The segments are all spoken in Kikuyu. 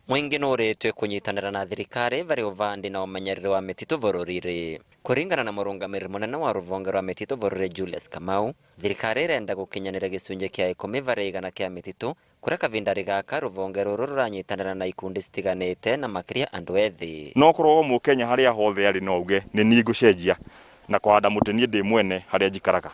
Mũingĩ nũũrĩtwe kũnyitanĩra na thirikari varĩ ũvandi na ũmenyereri wa mĩtitũ bũrũri-rĩ. Kũringana na mũrũngamĩrĩri mũnene wa rũvonge rwa mĩtitũ bũrũri Julius Kamau, thirikari ĩrenda gũkinyanĩria gĩcunjĩ kĩa 10% kĩa mĩtitũ kũrĩa kavindarĩ gaka rũvonge rũrũ rũranyitanĩra na ikundi citiganĩte na makĩria andũ ethĩ. No korwo o Mũkenya harĩa hothe arĩ no auge nĩ niĩ ngũcenjia na kũhanda mũtĩ niĩ ndĩ mwene harĩa njikaraga.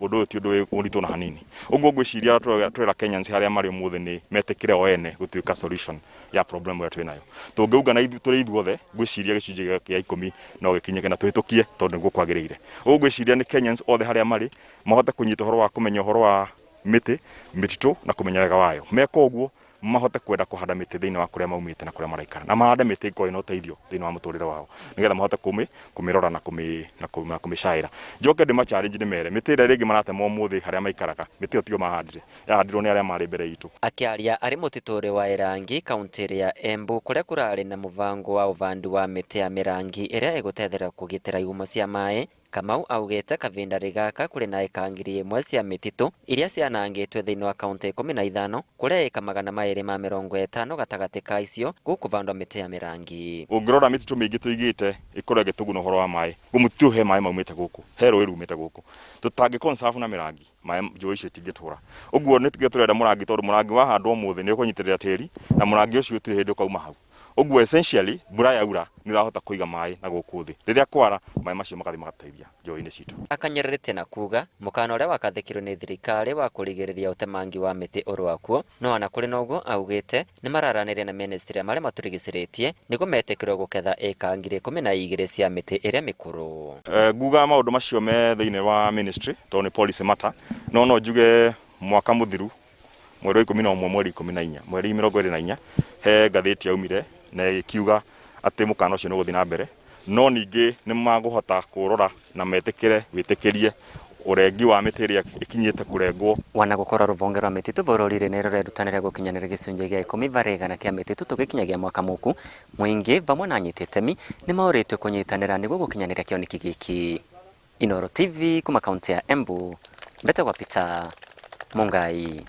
Ũndũ ũyũ ti ũndũ wĩ mũritũ ona hanini. Ũguo ngwĩciria ũrĩa tũrera Kenyans harĩa marĩ ũmũthĩ nĩ metĩkĩre o ene gũtuĩka solution ya problem ĩrĩa twĩ nayo. Tũngĩungana tũrĩ ithuothe, ngwĩciria gĩcunjĩ gĩa 10 no gĩkinyĩke na tũhĩtũkie tondũ nĩguo kwagĩrĩire. Ũguo ngwĩciria nĩ Kenyans othe harĩa marĩ mahote kũnyita ũhoro wa kũmenya ũhoro wa mĩtĩ, mĩtitũ na kũmenya wega wayo. Meka ũguo mahote kwenda kũhanda mĩtĩ thĩinĩ wa kũrĩa maumĩte na kũrĩa maraikara na mahande mĩtĩ ĩkorwo ĩna ũteithio thĩinĩ wa mũtũrĩre wao nĩgetha mahote kũmĩrora na kũmĩcaĩra. Njoke ndĩma challenge ndĩmere mĩtĩ ĩrĩa rĩngĩ maratema ũmũthĩ harĩa maikaraga mĩtĩ ĩyo tiyo mahandire, yahandirwo nĩ arĩa marĩ mbere itũ. Akĩaria arĩ mũtitũ-rĩ wa Ĩrangi kauntĩ-rĩ ya Embu kũrĩa kũrarĩ na mũbango wa ũbandi wa mĩtĩ ya mĩrangi ĩrĩa ĩgũtethereria kũgitĩra ihumo cia maĩ, Kamau augĩte kavindarĩ gaka kũrĩ na ĩka 1000 cia mĩtitũ iria cianangĩtwe thĩinĩ wa kauntĩ 15 kũrĩa ĩka 250 gatagatĩ ka icio gũkũbandwa mĩtĩ ya mĩrangi. Ũngĩrora mĩtitũ mĩingĩ tũigĩte ĩkorwo ĩgĩtũguna ũhoro wa maĩ, mũtitũ ũyũ he maĩ maumĩte gũkũ, he rũĩ rumĩte gũkũ. Tũtangĩ conserve na mĩrangi, maĩ njũĩ icio itingĩtũra. Ũguo nĩkĩo tũrenda mũrangi tondũ mũrangi wahandwo ũmũthĩ nĩ ũkũnyitĩrĩra tĩri na mũrangi ũcio gũtirĩ hĩndĩ ũkauma hau. Ũguo essentially mbura yaura nĩ ũrahota kũiga maĩ na gũkũ thĩ. Rĩrĩa kwara maĩ macio magathiĩ magatũteithia njũĩ-inĩ citũ. Akanyũrũrĩtie na kuuga mũkana ũrĩa wakathĩkirwo nĩ thirikari wa kũrigĩrĩria ũtemangi wa mĩtĩ ũrũakuo, no ona kũrĩ na ũguo augĩte nĩ mararanĩria na mĩnĩstrĩ ya marĩa matũrigicĩrĩtie nĩguo metĩkĩrwo gũketha ĩka 12,000 cia mĩtĩ ĩrĩa mĩkũrũ. Nguga maũndũ macio me thĩinĩ wa ministry tondũ nĩ policy matter, no no njuge mwaka mũthiru mweri wa 11 mweri 14 mweri 24 he ngathĩti yaumire na ĩkiuga atĩ mũkana ũcio nĩ ũgũthiĩ na mbere, no ningĩ nĩ magũhota kũrora na metĩkĩre wĩtĩkĩrie ũrengi wa mĩtĩ ĩrĩa ĩkinyĩte kũrengwo. Wana gũkorwo rũvonge rwa mĩtitũ bũrũri-rĩ nĩ rũrerutanĩria gũkinyanĩria gĩcunjĩ gĩa 10% kĩa mĩtitũ tũgĩkinyagia mwaka mũku, mũingĩ vamwe na anyiti itemi nĩ maũrĩtio kũnyitanĩra nĩguo gũkinyanĩria kĩoneki gĩkĩ. Inooro TV kuma kaunti ya Embu, mbetagwa Peter Mungai.